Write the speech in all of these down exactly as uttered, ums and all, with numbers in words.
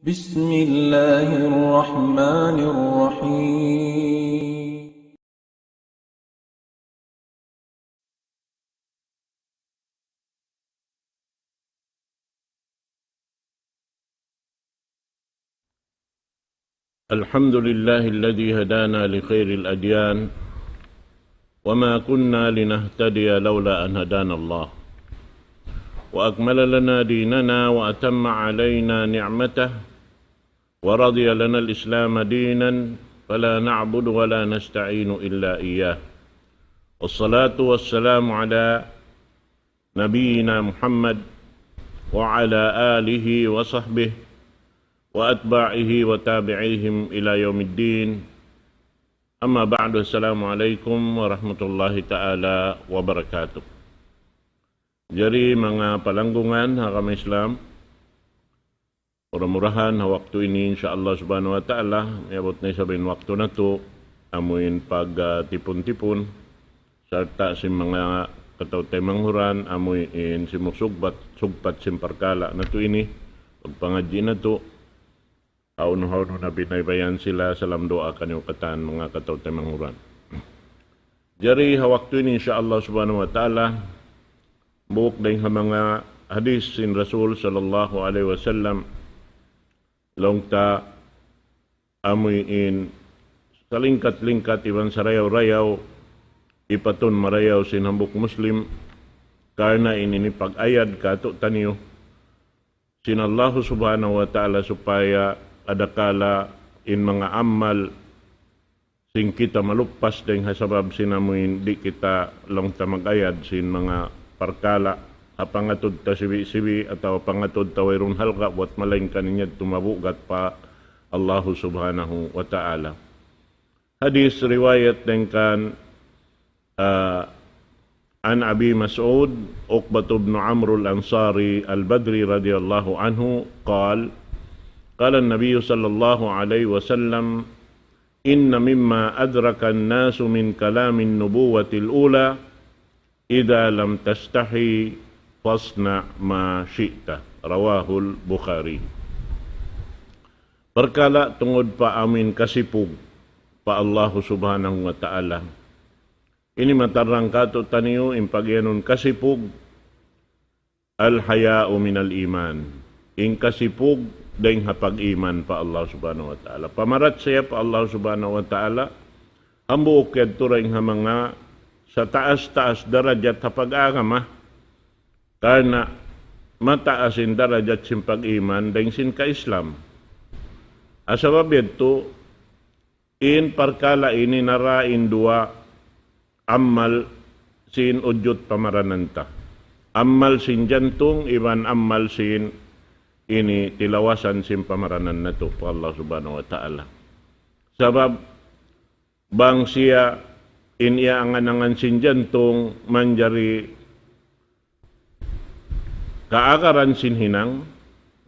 بسم الله الرحمن الرحيم. الحمد لله الذي هدانا لخير الأديان، وما كنا لنهتدي لولا أن هدانا الله، وأكمل لنا ديننا وأتم علينا نعمته، ورضي لنا الإسلام دينا، فلا نعبد ولا نستعين إلا إياه. والصلاة والسلام على نبينا محمد وعلى آله وصحبه وأتباعه وتابعيهم إلى يوم الدين. أما بعد، السلام عليكم ورحمة الله تعالى وبركاته. Jari manga palanggungan ha agama Islam, mura-murahan ha waktu ini, insya Allah subhanahu wa ta'ala, miyabut na isab in waktu natu', amuin pag, ah, tipun-tipun, sarta' sin manga kataw-taymanghuran, amuin simusugpat, sugpat sin parkala' natu' ini, pagpangadji' natu', hawnu-hawnu na binaybayan sila, salam duwaa kaniyu katan manga kataw-taymanghuran. Jari ha waktu ini, insya Allah subhanahu wa ta'ala, buuk dayn ha manga hadis sin Rasul sallallahu alayhi wasallam, laung ta amuin salingkat-lingkat iban sarayaw-rayaw, ipatun marayaw sin hambuuk Muslim, karna' in ini pag-ayad kātu'niyu sin Allahu subhanahu wa ta'ala supaya adakala in manga amal sin kita maluppas dayn ha sabab sin amuin di' kita laung ta mag-ayad sin manga parkala' ha pangatud ta sibi'-sibi' atawa pangatud ta wayruun halga' buwat malaingkan in yadtu mabugat pa Allahu subhanahu wa ta'ala. Hadis riwayat dayn kan, ah, عن أبي مسعود عقبة بن عمرو الأنصاري البدري رضي الله عنه قال: قال النبي صلى الله عليه وسلم: إن مما أدرك الناس من كلام النبوة الأولى: إذا لم تستحي فاصنع ما شئت. رواه البخاري. Parkala' tungud pa amuin kasipug pa Allahu subhanahu wa ta'ala. Ini matarrang kātu'niyu in pagiyanun kasipug, الحياء من الإيمان. In kasipug dayn ha pag-iman pa Allah subhanahu wa ta'ala. Pamarachaya pa Allah subhanahu wa ta'ala, hambuuk yadtu dayn ha manga sataas-taas darajat ha pag-agama, karna' mataas in darajat sin pag-iman dayn sin ka-Islam. Ha sabab yadtu, in parkala' ini nara in duwa amal sin ujud pamaranan ta. Amal sin jantung iban amal sin ini tilawasan sin pamaranan natu' pa Allah subhanahu wa ta'ala. Sabab bang siya in iyaangan-angan sin jantung manjari kaagaran sin hinang,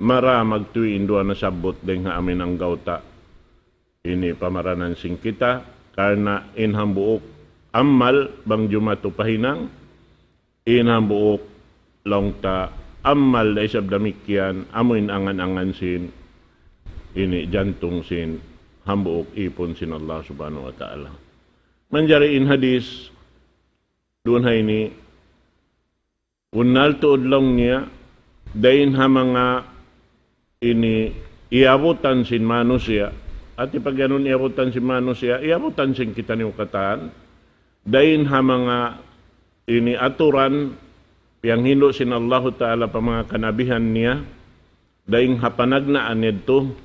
mara magtuy in duwa nasabbut dayn ha amuin anggawta'. Ini pamaranan sin kita, karna' in hambuuk amal bang jumatu pa hinang, in hambuuk laung ta amal da isab damikkiyan, amuin angan-angan sin ini jantung sin hambuuk ipun sin Allah subhanahu wa ta'ala. Manjari in hadis duun ha ini, bunnal tuud laung niya, dayn ha manga ini iyabutan sin manusiya', hati pagiyanun iyabutan sin manusiya', iyabutan sin kitaniyu katan, dayn ha manga ini aturan, piyanghindu' sin Allahu ta'ala pa manga kanabihan niya, dayn ha panagnaan yadtu,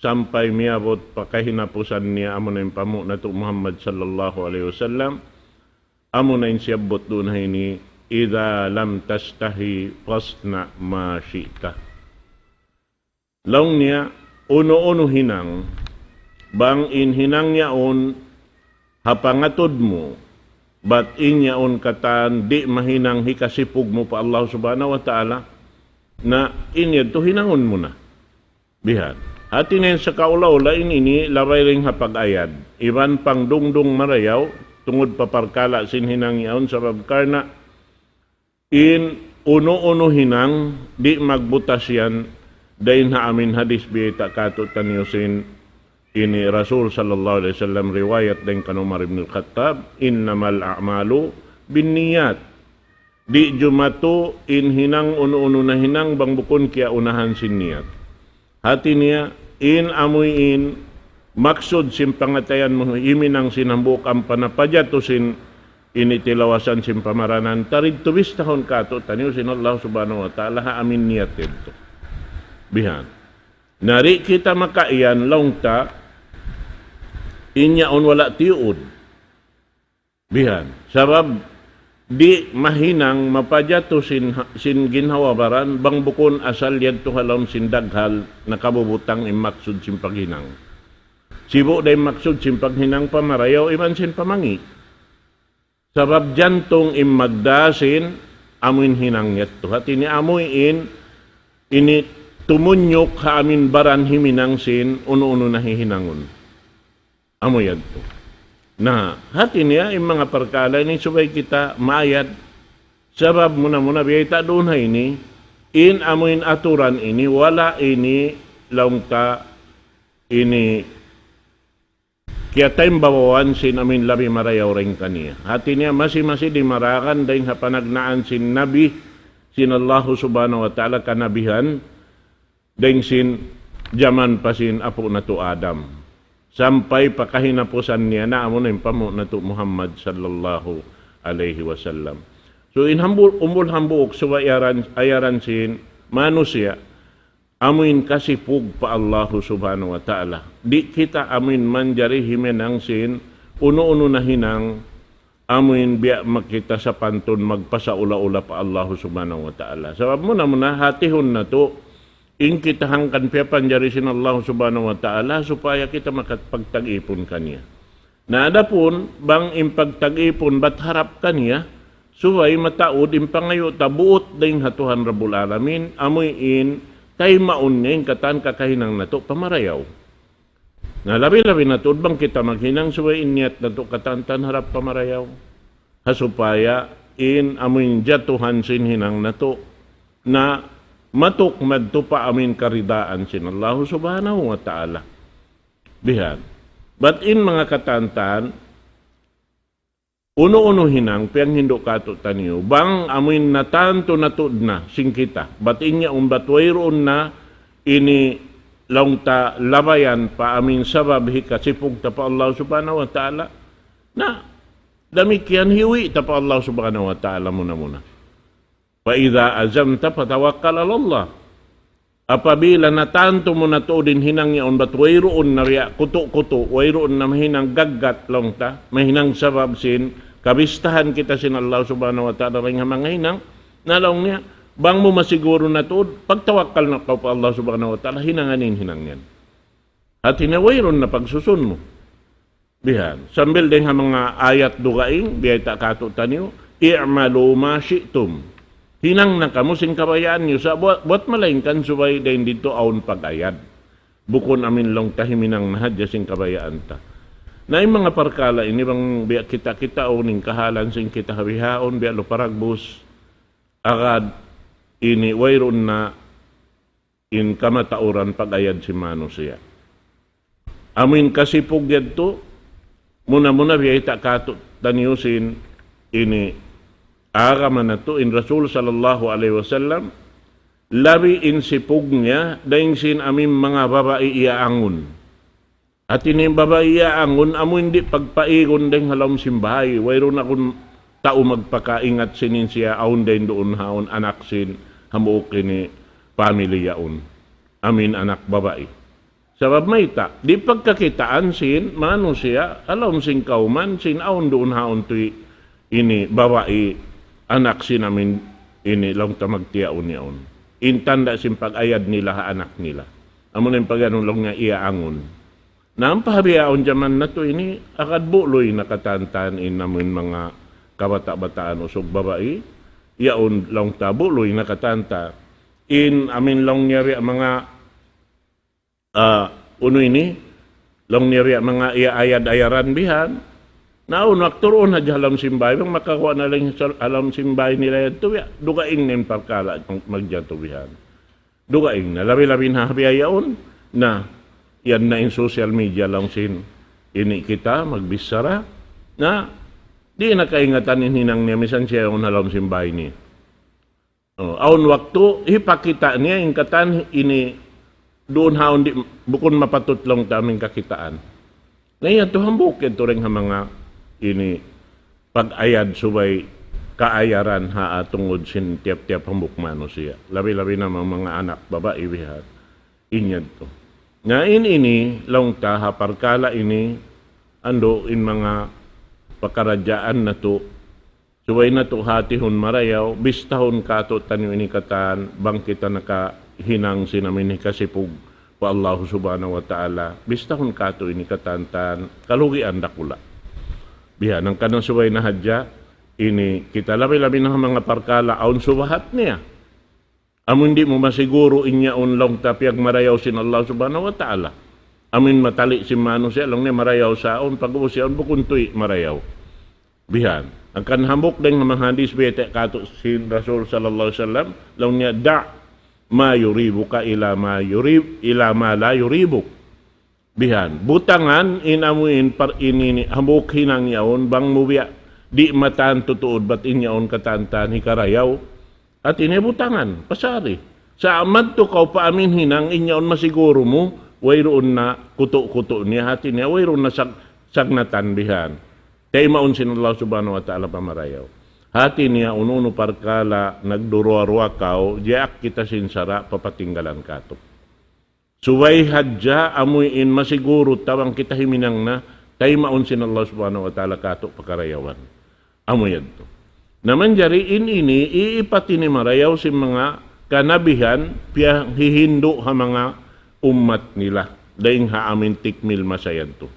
sampay miyabut pa kahinapusan niya, amuna in panghu' natu' Muhammad sallallahu alayhi wasallam, amuna in siyabbut duun ha ini, إذا لم تستحي فاصنع ما شئت. Laung niya, unu-unu hinang, bang in hinang yaun ha pangatud mu, bat in yaun katan di' mahinang hikasipug mu pa Allah subhanahu wa ta'ala, na in yadtu hinangun mu na. Bihan. Hati niya sa kaula-ula in ini labay dayn ha pag-ayad. Iban pangdungdung marayaw, tungud pa parkala' sin hinang yaun sabab karna' in unu-unu hinang di' magbutas yan Dayn ha amin hadith biyayta' kātu'niyu sin ini Rasul sallallahu alayhi wasallam riwayat dayn kan Umar ibn al-Khattab, إنما الأعمال بالنيات. Di' jumatu in hinang unu-unu na hinang bang bukun kiyaunahan sin niyat. Hāti niya, in amuin maksud sin pangatayan mu himinang sin hambuuk ampa na pajatu sin ini tilawasan sin pamaranan, ta didtu bistahun kātu'niyu sin Allah Subhanahu wa Ta'ala ha amin niyat yadtu. Bihan. Na di' kita makaiyan laung ta, in yaun wala' tiyuud. Bihan. Sabab di' mahinang mapajatu sin, sin ginhawa-baran, bang bukun asal yadtu ha lawm sin daghal nakabubutang in maksud sin paghinang. Sibu' da in maksud sin paghinang pamarayaw iban sin pamangi'. Sabab jantung in magdā sin amuin hinang yadtu. Hāti niya amuin ini tumunyuk ha amin baran himinang sin unu-unu na hihinangun. Amu yadtu. Na, hāti niya in manga parkala' ini subay kita maayad. Sabab muna-muna biyayta' duun ha ini, in amuin aturan ini, wala' ini laung ta ini kiyataimbabawan sin amuin labi marayaw dayn kaniya. Hāti niya masi-masi dimaragan dayn ha panagnaan sin Nabi, sin Allahu Subhanahu wa Ta'ala kanabihan, dayn sin jaman pa sin apu' natu' Adam. Sampay pa kahinapusan niya na amu na in panghu' natu' Muhammad sallallahu alayhi wasallam. So, in hambu-, umbul hambuuk subay ayaran, ayaran sin manusiya', amuin kasipug pa Allahu Subhanahu wa Ta'ala. Di' kita amuin manjari himinang sin unu-unu na hinang amuin biya' makita sapantun magpasaula-ula pa Allahu Subhanahu wa Ta'ala. Sabab muna-muna hatihun natu', in kita hangkan piyapanjari sin Allahu Subhanahu wa Ta'ala supaya kita makapagtag-ipun kaniya. Na adapun, bang in pagtag-ipun bat harap kaniya, subay mataud in pangayu' ta buut dayn ha Tuhan Rabbul Alamin, amuin taymaun niya in katan kakahinang natu' pamarayaw. Na labi-labi na tuud bang kita maghinang subay in niyat natu' katantan harap pamarayaw. Ha supaya in amuin jatuhan sin hinang natu' na matuk madtu pa amuin karidaan sin Allahu Subhanahu wa Ta'ala. Bihan. Bat in manga katantan, unu-unu hinang, piyanghindu' kātu'niyu. Bang amuin natantu na tuud na, sin kita. Bat in yaun bat wayruun na ini laung ta labayan pa amuin sabab hikasipug ta pa Allah Subhanahu wa Ta'ala. Na, damikkiyan hiwi' ta pa Allah Subhanahu wa Ta'ala muna-muna. فإذا عزمت فتوكل على الله. Apabila natantu mu na tuud in hinang yaun, bat wayruun na biya' kutu'-kutu', wayruun na mahinang gaggat laung ta, mahinang sabab sin kabistahan kita sin Allah Subhanahu wa Ta'ala dayn ha manga hinang, na laung niya, bang mu masiguru na tuud, pagtawakkal na kaw pa Allah Subhanahu wa Ta'ala, hinangan in hinang yan. Hāti niya wayruun na pagsusun mu. Bihan. Sambil dayn ha manga ayat dugaing, biyayta' kātu'niyu, اعملوا ما شئتم. Hinang na kamu sin kabayaan niyu. Sa' buwat, buwat malaingkan subay dayn didtu awn pag-ayad. Bukun amuin laung ta himinang na hadja sin kabayaan ta. Na in manga parkala' ini bang biya' kita-kitaun in kahalan sin kita ha bihaun, biya' lupa dagbus, agad ini wayruun na in kamatauran pag-ayad sin manusiya'. Amuin kasipug yadtu, muna-muna biyayta' kātu'niyu sin ini agama natu', in Rasul sallallahu alayhi wasallam, labi in sipug niya dayn sin amuin manga babai iyaangun. Hāti niya in babai iyaangun, amuin di' pagpaigun dayn ha lawm sin bāy. Wayruun na kun tau magpakaingat sin in siya awn dayn duun ha awn anak sin hambuuk ini pamilya yaun. Amuin anak babai. Sabab mayta', di' pagkakitaan sin manusiya', ha lawm sin kawman, sin awn duun ha awn tuy ini babai anak sin amuin ini laung ta magtiyaun yaun. In tanda' sin pag-ayad nila ha anak nila. Amu na in pag-anu laung niya iyaangun. Na ampa ha bihaun jaman natu' ini, agad buluy na katantan in amuin manga kabata'-bataan usug babai, yaun laung ta buluy na katantan. In amuin laung niya biya' manga, ah, unu ini, laung niya biya' manga iyaayad-ayaran bihan. Na awn waktu duun hadja ha lawm sin bāy, bang makaguwa' na laung ha lawm sin bāy nila yadtu, biya' dugaing na in parkala' magjatu bihan. Dugaing na, labi-labi na ha bihaun, na yan na in social media laung sin ini kita magbichara, na di' na kaingatan in hinang niya, misan siya yaun ha lawm sin bāy niya. Oh, awn waktu, hipakita' niya in katan ini duun ha awn di', bukun mapatut laung ta amu in kakitaan. Na yan tu hambuuk yan tu dayn ha manga ini pag-ayad subay kaayaran ha tungud sin tiyap-tiyap hambuuk manusiya'. Labi-labi na manga, manga anak babai bihan. In yadtu. Na in ini, laung ta ha parkala' ini, andu' in manga pakaradjaan natu', subay natu' hātihun marayaw, bistahun kātu'niyu ini katan, bang kita nakahinang sin amu in hikasipug pa Allahu Subhanahu wa Ta'ala, bistahun kātu' ini katan, kalugian dakula'. Bihan, hangkan subay na hadja, ini kita labi-labi na manga parkala', awn subahat niya. Amu in di' mu masiguru in yaun laung ta piyagmarayaw sin Allah Subhanahu wa Ta'ala. Amu in matali' sin manusiya' laung niya marayaw sa yaun, pag-ubus yaun bukun tuud marayaw. Bihan. Hangkan hambuuk dayn ha manga hadis biyayta' kātu' sin Rasul sallallahu alayhi wasallam, laung niya, دع ما يريبك إلى ما يريب، إلى ما لا يريبك. Bihan, butangan in amu in par-, in ini, hambuuk hinang yaun, bang mu biya' di' matantu tuud bat in yaun katan-katan hikarayaw. Hati niya butangan, pasari. Sa' madtu kaw pa amu in hinang in yaun masiguru mu, wayruun na kutu'-kutu' niya, hati niya, wayruun na sag-, sagnatan bihan. Taymaun sin Allah Subhanahu wa Ta'ala pamarayaw. Hati niya unu-unu parkala' nagduruwa-ruwa kaw, diyaak kita sin sara' papatinggalan kātu'. Subay hadja amu in masiguru ta bang kita himinang na, taymaun sin Allah Subhanahu wa Ta'ala kātu' pakarayawan. Amu yadtu. Na manjari in ini, iipat ini marayaw sin manga kanabihan, piyahihindu' ha manga ummat nila. Dayn ha amu in tikmil masa yadtu.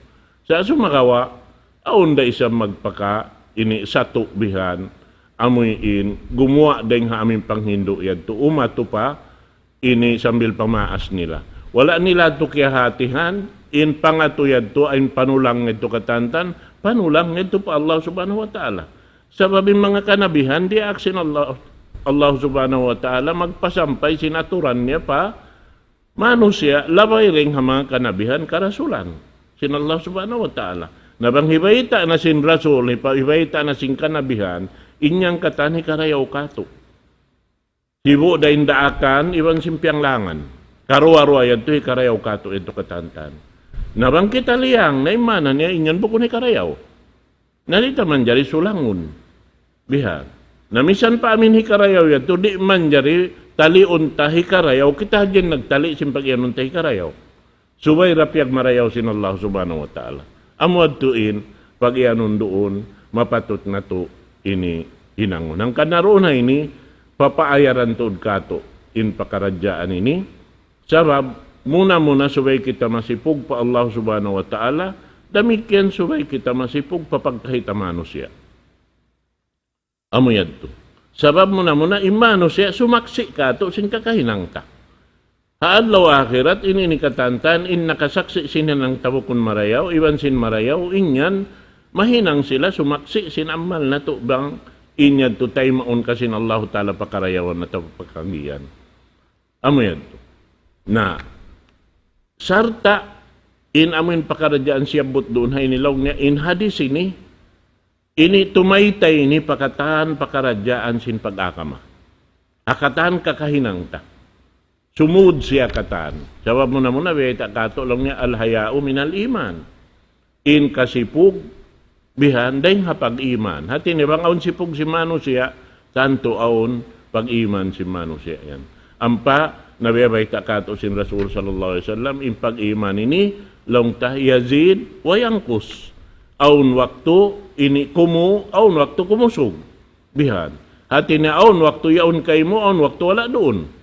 Sa' sumagawa', awn da isab magpaka ini satu bihan, amu in gumuwa' dayn ha amu in panghindu' yadtu. Umatu pa, ini sambil pamaas nila. Wala' nila tu kiyahatihan, in pangatu yadtu, in panulang yadtu katan-katan, panulang yadtu pa Allah Subhanahu wa Ta'ala. Sabab in manga kanabihan, diyaak sin Allah, Allah Subhanahu wa Ta'ala, magpasampay sin aturan niya pa manusiya', labay dayn ha manga kanabihan, karasulan sin Allah Subhanahu wa Ta'ala. Na bang hibayta' na sin Rasul, hipa-, hibayta' na sin kanabihan, in yan katan hikarayaw kātu'. Sibu' da in daakan, iban sin piyanglangan. Karuwa-ruwa yadtu hikarayaw kātu' yadtu katan-katan. Na bang kita liyang, na in maana niya in yan bukun hikarayaw. Na di' ta manjari sulangun. Bihan. Na misan pa amu in hikarayaw yadtu, di' manjari taliun ta hikarayaw, kita hadja in nagtali' sin pag-iyanun ta hikarayaw. Subay da piyagmarayaw sin Allah Subhanahu wa Ta'ala. Amu yadtu in, pag-iyanun duun, mapatut natu' ini hinangun. Hangkan na duun ha ini, papaayaran tuud kātu' in pakaradjaan ini. Sabab, muna-muna subay kita masipug pa Allah Subhanahu wa Ta'ala, damikkiyan subay kita masipug pa pagkahi ta manusiya'. Amu yadtu. Sabab muna-muna in manusiya' sumaksi' kātu' sin kakahinang ta. Ha adlaw akhirat, in ini katan-katan, in nakasaksi' sin hinang ta bukun marayaw, iban sin marayaw, in yan, mahinang sila sumaksi' sin amal natu' bang in yadtu taymaun ka sin Allahu Ta'ala pakarayawan natu' pakanggian. Amu yadtu. Na, sarta' in amu in pakaradjaan siyabbut duun ha ini laung niya, in hadis ini, ini tumaytay ini pa katan pakaradjaan sin pag-agama. Ha katan kakahinang ta. Sumud siya katan. Sabab muna-muna, biyayta' kātu' laung niya, الحياء من الإيمان. In kasipug, bihan, dayn ha pag-iman. Hati niya bang awn sipug sin manusiya', tantu awn pag-iman sin manusiya' yan. Ampa, na biyayta' kātu' sin Rasul sallallahu alayhi wasallam, in pag-iman ini, laung ta, يزيد وينقص. Awn waktu ini kumu, awn waktu kumusug. Bihan. Hati niya awn waktu yaun kaymu, awn waktu wala' duun.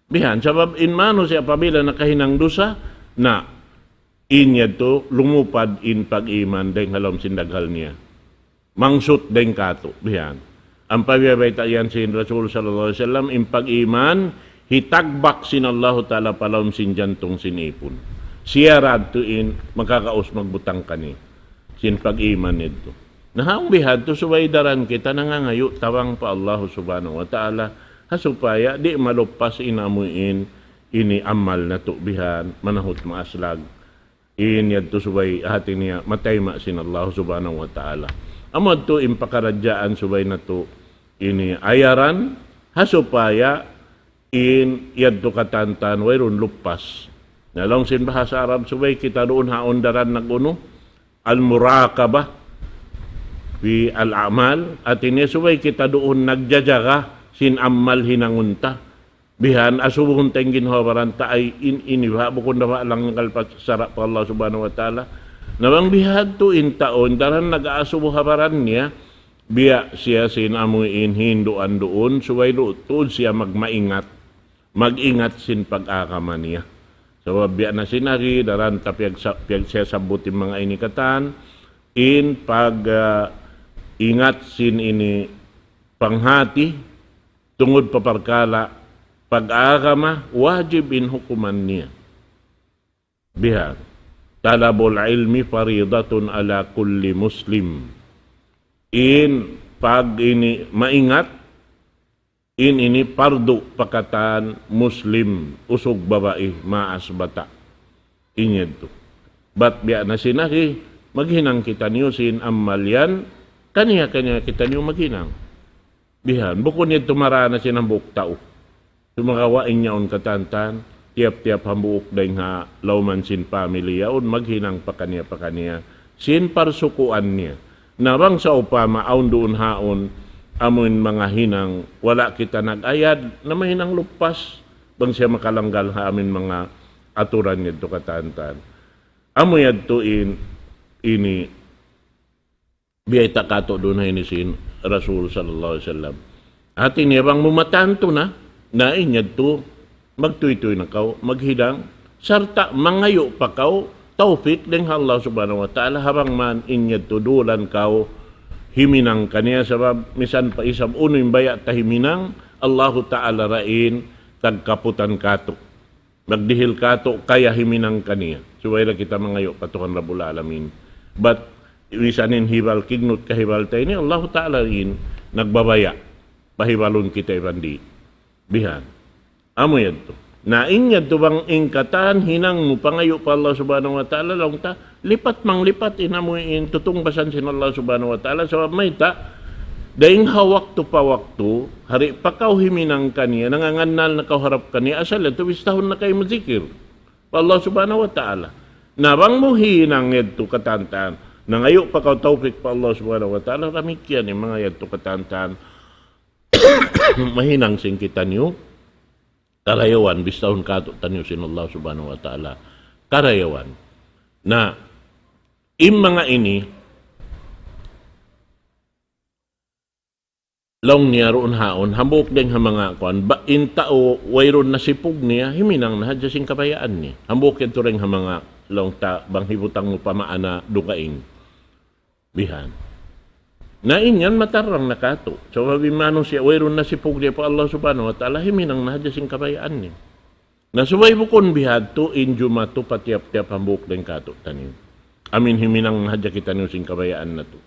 Bihan, sabab in manusiya' apabila nakahinang dusa, na, in yadtu lumupad in pag-iman dayn ha lawm sin daghal niya. Mangsut dayn kātu', bihan. Ampa biyayta' yan sin Rasul sallallahu alayhi wasallam, in pag-iman, hitagbak sin Allahu Ta'ala pa lawm sin jantung sin ipun. Siya ra yadtu in makakaus magbutang kaniya sin pag-iman yadtu. Na awn bihadtu subay daran kita nangangayu' tabang pa Allah Subhanahu wa Ta'ala, ha supaya di' maluppas in amu in ini amal natu' bihan, manahut maaslag. In yadtu subay hati niya matayma' sin Allah Subhanahu wa Ta'ala. Amu yadtu in pakaradjaan subay natu' ini ayaran, ha supaya in yadtu katantan wayruun lupas. Na laung sin bahasa Arab subay kita duun ha undaran nag-unu, al-muraqabah fi al-a'mal, hati niya subay kita duun nagjajaga sin amal hinangun ta. Bihan, asubuhun ta in ginhawa-baran ta ay in, ini ba, bukun da ba langgal pa sara' pa Allah Subhanahu wa Ta'ala. Na bang bihadtu in tau, in daran nag-aasubu ha baran niya, biya' siya sin amu in hinduan duun, subay du-, tuud siya magmaingat, mag-ingat sin pag-agama niya. Sabab biya' na sin agi, daran ta piyagsa-, piyagsiyasabbut in manga ini katan, in pag, ah, ingat sin ini panghati, tungud pa parkala' pag-agama, wajib in hukuman niya. Bihan. Talabul ilmi faridatun ala kulli muslim. In pag ini maingat, in ini pardu pa katan muslim, usug babai, maas bata'. In yadtu. Bat biya' na sin agi, maghinang kitaniyu sin amal yan, kaniya-kaniya kitaniyu maghinang. Bihan, bukun yadtu marā na sin hambuuk tau. Sumagawa' in yaun katantan, tiyap-tiyap hambuuk dayng ha lawman sin family yaun, maghinang pakaniya-pakaniya sin parsukuan niya. Na bang sawpama awn duun haun, amuin manga hinang, wala' kita nag-ayad, na mahinang lupas, bang siya makalanggal ha amuin manga aturan yadtu katantan. Amu yadtu in, ini, biyayta' katu' duun ha ini sin Rasul sallallahu alayhi wasallam. Hati niya bang mu matantu na, na in yadtu, magtuytuy na kaw, maghinang, sarta' mangayu' pa kaw, tawfik dayng ha Allah Subhanahu wa Ta'ala, ha bang man in yadtu dulan kaw, himinang kaniya sabab, misan pa isab unu in baya' ta himinang, Allahu Ta'ala ra in, tagkaputan katu'. Magdihil katu', kaya himinang kaniya. Subay da kita mangayu' pa Tuhan Rabbul Alamin. Bat, misan in hibal kignut kahibal ta ini, Allahu Ta'ala in, nagbabaya'. Pahibalun kita iban di'. Bihan. Amu yadtu. Na in yadtu bang in katan hinang mu pangayu' pa Allah Subhanahu wa Ta'ala, laung ta, lipat manglipat in amu in tutungbasan sin Allah Subhanahu wa Ta'ala. Sabab mayta', dayng ha waktu pa waktu, hari pa kaw himinang kaniya, nangangannal na kaw harap kaniya, asal yadtu bistahun na kaymu zikir pa Allah Subhanahu wa Ta'ala. Na bang mu hinang yadtu katantan, nangayu' pa kaw tawfik pa Allah Subhanahu wa Ta'ala, damikkiyan in manga yadtu katantan, mahinang sin kitaniyu, karayawan, bistahun katu' taniyu sin Allah Subhanahu wa Ta'ala. Karayawan. Na, in manga ini, laung niya duun haun, hambuuk dayng ha manga kuwan, ba, in tau wayruun na sipug niya, himinang na hadja sin kabayaan niya. Hambuuk yadtu dayng ha manga, laung ta, bang hibutang mu pa maana dugaing. Bihan. Na in yan matarrang na katu'. Sabab in manusiya' wayruun na sipug niya pa Allah Subhanahu wa Ta'ala, himinang na hadja sin kabayaan niya. Na subay bukun bihadtu in jumatu pa tiyap-tiyap hambuuk dayng katu' taniyu. Amin himinang na hadja kitaniyu sin kabayaan natu'.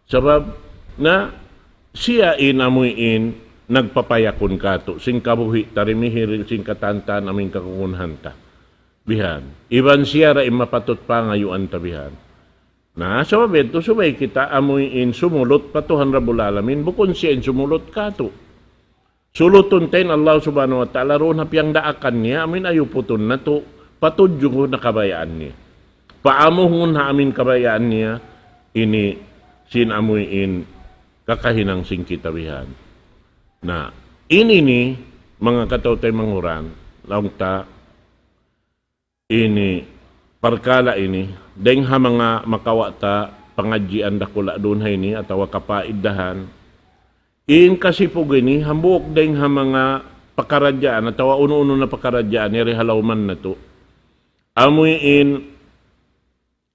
Sabab na siya in amuin nagpapayakun katu', sin kabuhi' ta rimihiril sin katantan amin kakungunahan ta. Bihan. Iban siya ra in mapatut pangayuan ta bihan. Na, sabab yadtu subay kita amuin sumulut pa Tuhan Rabbul Alamin, bukun siya in sumulut katu'. Sulutun ta in Allah Subhanahu wa Ta'ala, duun ha piyangdaakan niya, amuin ayuputun natu', patudjungun na kabayaan niya. Paamuhun ha amuin kabayaan niya, ini sin amuin kakahinang sin kita bihan. Na, ini ini, manga kataw-taymanghuran, laung ta, ini, parkala' ini, dayng ha manga makawa' ta pangadjian dakula' duun ha ini, atawa kapaiddahan. In kasipug ini, hambuuk dayng ha manga pakaradjaan, atawa unu-unu na pakaradjaan, yari ha lawman natu'. Amuin,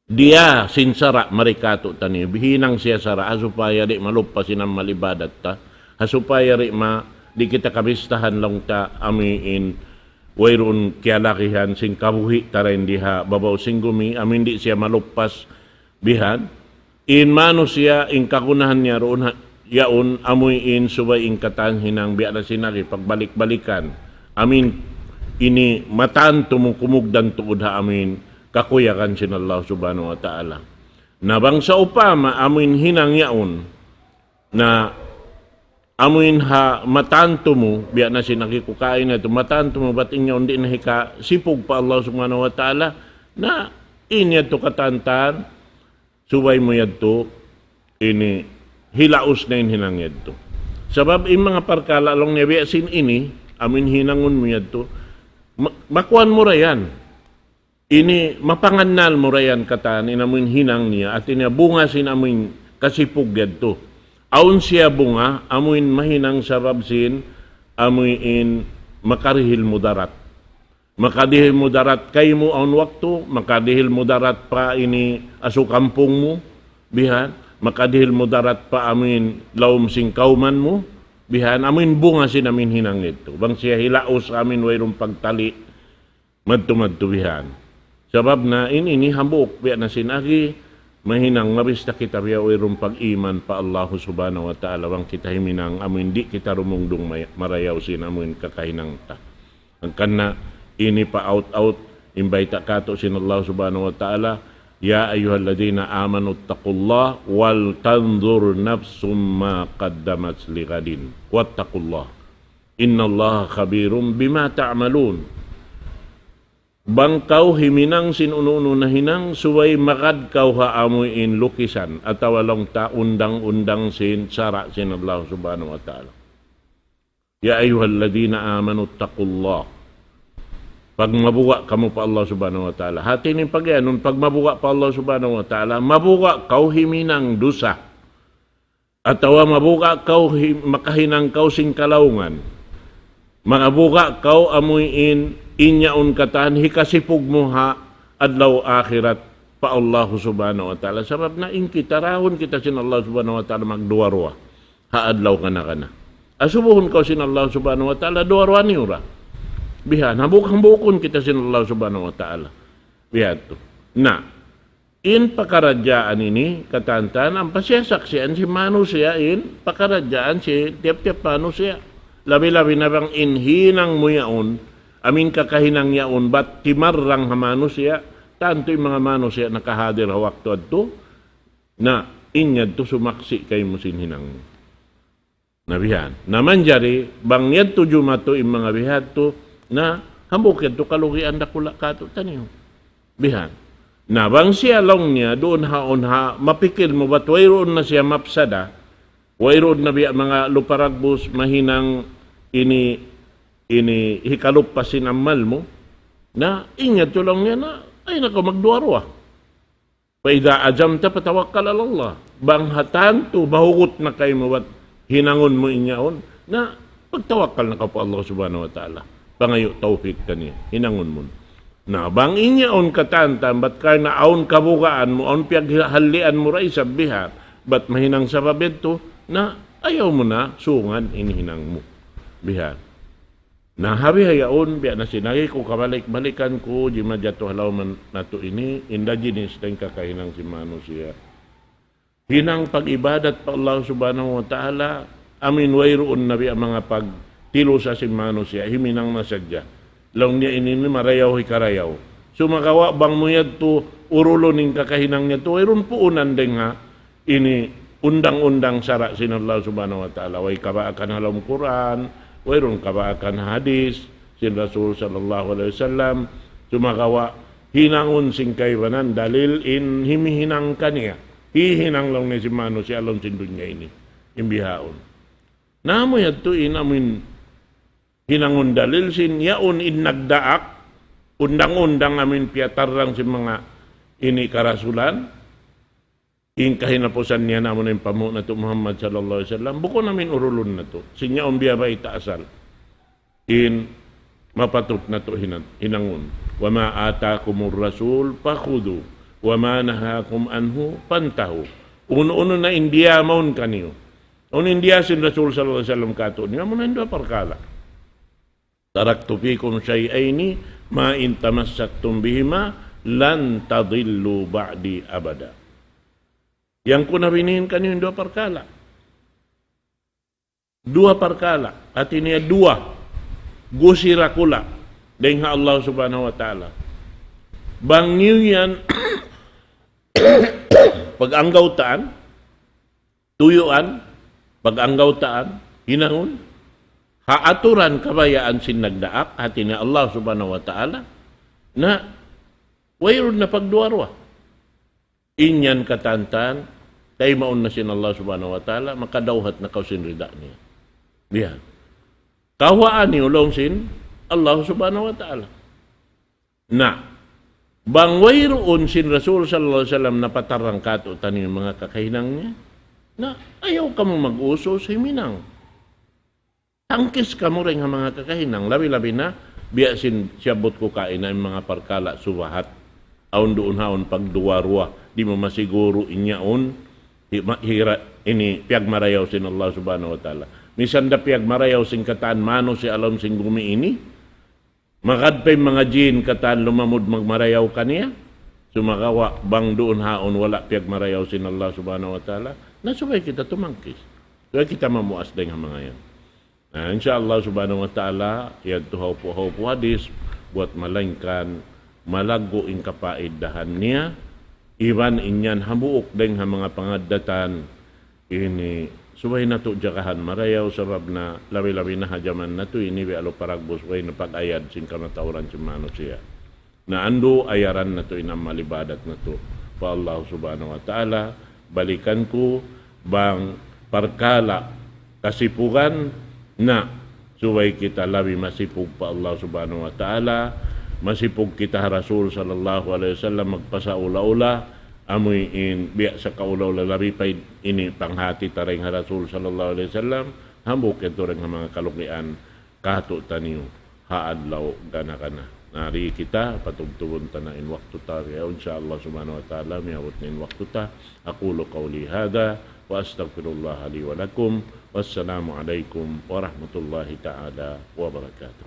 diya sin sara' mari katu' taniyu, bihinang siya sara', ha supaya di' maluppas in amal ibadat ta, ha supaya di' ma, di' kita kabistahan laung ta, amuin, wayruun kiyalagihan sin kabuhi' ta dayn di ha babaw sin gumi, amuin di' siya maluppas, bihan. In manusiya', in kagunahan niya duun ha, yaun, amuin subay in katan hinang biya' na sin agi, pagbalik-balikan. Amuin, ini matantu mu kumugdan tuud ha amuin kakuyagan sin Allah Subhanahu wa Ta'ala. Na bang sawpama amuin hinang yaun, na amuin ha matantu mu, biya' na sin agi ku kaina yadtu, matantu mu bat in yaun di' na hikasipug pa Allah Subhanahu wa Ta'ala, na in yadtu katantan, subay mu yadtu, ini hilaus na in hinang yadtu. Sabab in manga parkala' laung niya biya' sin ini, amuin hinangun mu yadtu, ma-, makuan mu ra yan. Ini mapangannal mu ra yan katan, in amuin hinang niya, hati niya bunga sin amuin kasipug yadtu. Awn siya bunga, amuin mahinang sabab sin, amuin makarihil mudarat. Makarihil mudarat kaymu awn waktu, makarihil mudarat pa ini asu kampung mu, bihan, makarihil mudarat pa amuin lawm sin kawman mu, bihan, amuin bunga sin amuin hinang yadtu. Bang siya hilaus amuin wayruun pagtali', madtu-madtu bihan. Sabab na in ini hambuuk biya' na sin agi, mahinang mabista kita biya' wayruun pag-iman pa Allah Subhanahu wa Ta'ala, bang kita himinang amuin di' kita rumungdung may-, marayaw sin amuin kakahinang ta. Hangkan na ini pa out-out, in bayta' katu' sin Allah Subhanahu wa Ta'ala, يا أيها الذين آمنوا اتقوا الله ولتنظر نفس ما قدمت لغد واتقوا الله إن الله خبير بما تعملون. Bang kaw himinang sin unu-unu na hinang, subay magad kaw ha amuin lukisan, atawa laung ta undang-undang sin sara' sin Allah Subhanahu wa Ta'ala. يا أيها الذين آمنوا اتقوا الله. Pagmabuga' kamu pa Allah Subhanahu wa Ta'ala. Hati niya in pagiyanun, pagmabuga' pa Allah Subhanahu wa Ta'ala, mabuga' kaw himinang dusa. Atawa mabuga' kaw hi-, makahinang kaw sin kalaungan. Mabuga' kaw amuin in yaun katan hikasipug mu ha adlaw akhirat pa Allah Subhanahu wa Ta'ala. Sabab na in kita, dahun kita sin Allah Subhanahu wa Ta'ala magduwa-ruwa ha adlaw kana-kana. Asubuhun kaw sin Allah Subhanahu wa Ta'ala, duwa-ruwa niyu ra. Bihan, hambuuk-hambuukun kita sin Allah Subhanahu wa Ta'ala. Biya' yadtu. Na, in pakaradjaan ini, katantan, ampa siya saksian sin manusiya' in pakaradjaan sin tiyap-tiyap manusiya'. Labi-labi na bang in hinang mu yaun, amuin kakahinang yaun, bat timarrang ha manusiya', tantu in manga manusiya' nakahadir ha waktu yadtu, na in yadtu sumaksi' kaymu sin hinang mu. Na bihan. Na manjari, bang yadtu jumatu in manga bihadtu, na hambuuk yadtu kalugian dakula' katu'taniyu. Bihan. Na bang siya laung niya, duun ha, awn ha, mapikil mu bat wayruun na siya mapsada, wayruun na biya' manga lupa dagbus, mahinang ini, ini hikalupas sin amal mu. Na, in yadtu laung niya na, ayaw na kaw magduwa-ruwa. فإذا عزمت فتوكل على الله. Bang ha tantu mahugut na kaymu bat hinangun mu in yaun, na pagtawakkal na kaw pa Allah Subhanahu wa Ta'ala. Pangayu' tawfik kaniya, hinangun mu. Na bang in yaun katantan, bat karna' awn kabugaan mu, awn piyaghallian mu da isab bihan, bat mahinang sabab yadtu, na ayaw mu na sungan in hinang mu. Bihan. Na ha bihaun, biya' na sin agi ku, kabalik-balikan ku, jimatu ha lawm natu' ini, inda jinis dayn kakahinang sin manusiya'. Hinang pag-ibadat pa Allah Subhanahu wa Ta'ala, amuin wayruun na biya' manga pagtilusa sin manusiya', himinang na sadja. Laung niya ini, ini marayaw hikarayaw. Sumagawa' bang mu yadtu urulun in kakahinang niya yadtu, wayruun puunan dayn ha ini undang-undang sara' sin Allah Subhanahu wa Ta'ala. Way kabaakan ha lawm Qur'an, wayruun kabaakan ha hadis sin Rasul sallallahu alayhi wasallam. Sumagawa' hinangun sin kaibanan dalil in himihinang kaniya. Hihinang laung niya sin manusiya' ha lawm sin dunya ini. In bihaun. Na amu yadtu in amuin hinangun dalil sin yaun in nagdaak, undang-undang amuin piyatarrang sin manga ini karasulan, in kahinapusan niya na amu na in panghu' natu' Muhammad sallallahu alayhi wasallam, bukun amuin urulun natu'. Sin yaun biya' bayta' asal. In mapatut natu' hinan-, hinangun. وما آتاكم الرسول فخذوه وما نهاكم عنه فانتهوا. Unu-unu na in diyā mawn kaniyu. Unu in diyā sin Rasul sallallahu alayhi wasallam kātu'niyu, amu na in duwa parkala'. تركت فيكم شيئين ما إن تمسكتم بهما لن تضلوا بعدي أبدا. Yan ku na binihin kaniyu in duwa parkala'. Duwa parkala'. Hati niya duwa. Gusi dakula'. dayn ha Allah Subhanahu wa Ta'ala. Bang niyu yan pag-anggawtaan, tuyuan, pag-anggawtaan, hinangun, ha aturan kabayaan sin nagdaak, hati niya Allah Subhanahu wa Ta'ala, na wayruun na pagduwa-ruwa. In yan katantan, taymaun na sin Allah Subhanahu wa Ta'ala, makadawhat na kaw sin rida niya. Biya' yan. Kawhaan niyu laung sin Allah Subhanahu wa Ta'ala. Na, bang wayruun sin Rasul sallallahu alayhi wasallam napatarang kātu'niyu manga kakahinang niya, na ayaw kamu mag-usus himinang. Tangkis kamu dayn ha manga kakahinang, labi-labi na, biya' sin siyabbut ku kaina in manga parkala' subahat. Awn duun haun pagduwa-ruwa, di' mu masiguru in yaun, hi-, ma-, hira-, ini piyagmarayaw sin Allah Subhanahu wa Ta'ala. Misan da piyagmarayaw sin katan manusiya' ha lawm sin gumi ini, magad pa in manga jin katan lumamud magmarayaw kaniya, sumagawa' bang duun haun wala' piyagmarayaw sin Allah Subhanahu wa Ta'ala, na subay kita tumangkis. Subay kita mamuas dayn ha manga yan. Na, insya Allah Subhanahu wa Ta'ala, yadtu ha upu'-upu' hadis, buwat malaingkan, malaggu' in kapaidahan niya, iban in yan hambuuk dayn ha manga pangaddatan, ini, subay natu' jagahan marayaw, sabab na labi-labi na ha jaman natu' ini, biya' alu paragbus, way na pag-ayad sin kamatauran sin manusiya'. Na andu' ayaran natu' in amal ibadat natu' pa Allah Subhanahu wa Ta'ala, balikan ku bang parkala' kasipugan, na subay kita labi masipug pa Allah Subhanahu wa Ta'ala, masipug kita ha Rasul sallallahu alayhi wasallam, magpasaula-ula, amuin biya' sa kaula-ula labi pa ini panghati ta dayn ha Rasul sallallahu alayhi wasallam, hambuuk yadtu dayn ha manga kalugian kātu'niyu ha adlaw gana-gana. Na, di kita patubtubun ta na in waktu ta, ya, insya Allah Subhanahu wa Ta'ala, miyabut na in waktu ta. أقول قولي هذا وأستغفر الله لي ولكم. والسلام عليكم ورحمة الله تعالى وبركاته.